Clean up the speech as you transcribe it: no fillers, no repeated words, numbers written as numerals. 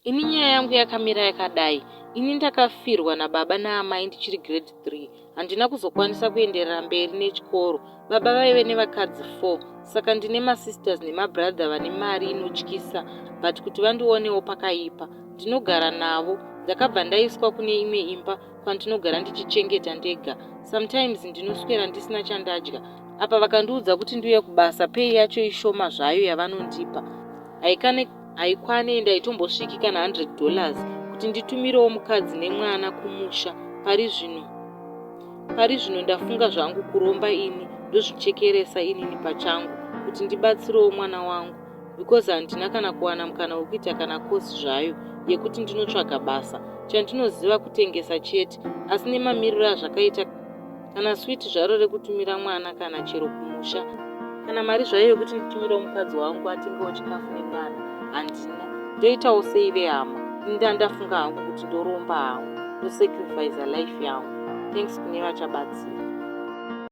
Ini nyaya yangu yakamira yakadai. Ini ndakafirwa nababa naamai ndichiri grade 3. Handina kuzokwanisa kuenderera mberi nechikoro. Baba vaive nevakadzi 4 saka ndine masisters nemabrother vane mari inotyisa but kuti vandionewo pakaipa. Ndinogara navo. Ndakabva ndaiswa kune imwe imba kwandinogara ndichichengeta ndega. Sometimes ndinoswera ndisina chandadya. Apa vakandiudza kuti ndiuye kubasa pay yacho ishoma zvayo yavanondipa. Haikane haikwane ende haitombosviki kana $100 kuti nditumirewo mukadzi nemwana kumusha pari zvino. Pari zvino ndafunga zvangu kuromba ini ndozvichekeresa inini pachangu kuti ndibatsirewo mwana wangu because handina kana kuwana mukana wekuita kana course zvayo yekuti ndinotsvaga basa. Chandinoziva kutengesa chete asi nemamiriro azvakaita kana sweet zvaro rekutumira mwana kana chero kumusha kana mari zvayo yekuti nditumirewo mukadzi wangu atengewo chikafu nemwana handina. Ndoitawo sei vehama ini ndandafunga hangu kuti ndoromba hangu ndosacrificer life yangu. Thanks kune vachabatsira.